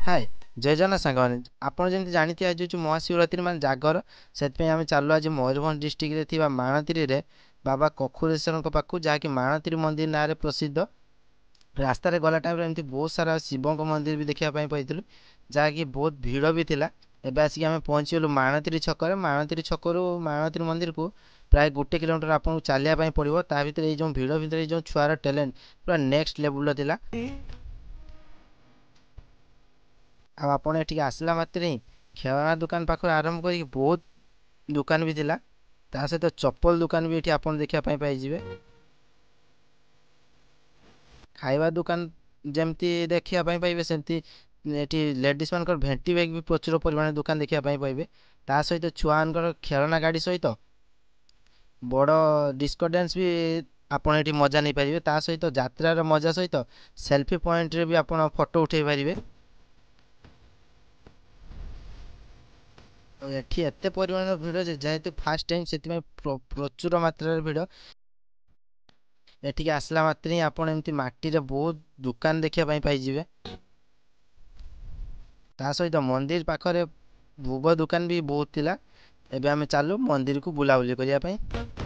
ହାଏ, ଜୟ ଜଗନ୍ନାଥ ସାଙ୍ଗମାନେ। ଆପଣ ଯେମିତି ଜାଣିଥିବେ, ଆଜି ହେଉଛି ମହାଶିବରାତ୍ରି ମାନେ ଜାଗର। ସେଥିପାଇଁ ଆମେ ଚାଲୁ ଆଜି ମୟୂରଭଞ୍ଜ ଡିଷ୍ଟ୍ରିକ୍ଟରେ ଥିବା ମାଣତିରିରେ ବାବା କଖୁରେଶ୍ୱରଙ୍କ ପାଖକୁ, ଯାହାକି ମାଣତିରି ମନ୍ଦିର ନାଁରେ ପ୍ରସିଦ୍ଧ। ରାସ୍ତାରେ ଗଲା ଟାଇମ୍ରେ ଏମିତି ବହୁତ ସାରା ଶିବଙ୍କ ମନ୍ଦିର ବି ଦେଖିବା ପାଇଁ ପାଇଥିଲୁ, ଯାହାକି ବହୁତ ଭିଡ଼ ବି ଥିଲା। ଏବେ ଆସିକି ଆମେ ପହଞ୍ଚିଗଲୁ ମାଣତିରି ଛକରେ। ମାଣତିରି ଛକରୁ ମାଣତିରି ମନ୍ଦିରକୁ ପ୍ରାୟ 1 କିଲୋମିଟର ଆପଣଙ୍କୁ ଚାଲିବା ପାଇଁ ପଡ଼ିବ। ତା ଭିତରେ ଏଇ ଯେଉଁ ଭିଡ଼ ଭିତରେ ଏଇ ଯେଉଁ ଛୁଆର ଟ୍ୟାଲେଣ୍ଟ ପୁରା ନେକ୍ସଟ ଲେବୁଲର ଥିଲା। ଆଉ ଆପଣ ଏଠିକି ଆସିଲା ମାତ୍ରେ ହିଁ ଖେଳନା ଦୋକାନ ପାଖରୁ ଆରମ୍ଭ କରିକି ବହୁତ ଦୋକାନ ବି ଥିଲା। ତା ସହିତ ଚପଲ ଦୋକାନ ବି ଏଠି ଆପଣ ଦେଖିବା ପାଇଁ ପାଇଯିବେ। ଖାଇବା ଦୋକାନ ଯେମିତି ଦେଖିବା ପାଇଁ ପାଇବେ, ସେମିତି ଏଠି ଲେଡ଼ିଜ୍ ମାନଙ୍କର ଭେଣ୍ଟି ବ୍ୟାଗ୍ ବି ପ୍ରଚୁର ପରିମାଣରେ ଦୋକାନ ଦେଖିବା ପାଇଁ ପାଇବେ। ତା ସହିତ ଛୁଆମାନଙ୍କର ଖେଳନା ଗାଡ଼ି ସହିତ ବଡ଼ ଡିସ୍କୋ ଡ୍ୟାନ୍ସ ବି ଆପଣ ଏଠି ମଜା ନେଇପାରିବେ। ତା ସହିତ ଯାତ୍ରାର ମଜା ସହିତ ସେଲ୍ଫି ପଏଣ୍ଟରେ ବି ଆପଣ ଫଟୋ ଉଠାଇ ପାରିବେ। ଆଉ ଏଠି ଏତେ ପରିମାଣର ଭିଡ଼ ଯେ, ଯେହେତୁ ଫାଷ୍ଟ ଟାଇମ୍ ସେଥିପାଇଁ ପ୍ରଚୁର ମାତ୍ରାରେ ଭିଡ଼। ଏଠିକି ଆସିଲା ମାତ୍ରେ ହିଁ ଆପଣ ଏମିତି ମାଟିରେ ବହୁତ ଦୋକାନ ଦେଖିବା ପାଇଁ ପାଇଯିବେ। ତା ସହିତ ମନ୍ଦିର ପାଖରେ ଭୋଗ ଦୋକାନ ବି ବହୁତ ଥିଲା। ଏବେ ଆମେ ଚାଲୁ ମନ୍ଦିରକୁ ବୁଲାବୁଲି କରିବା ପାଇଁ।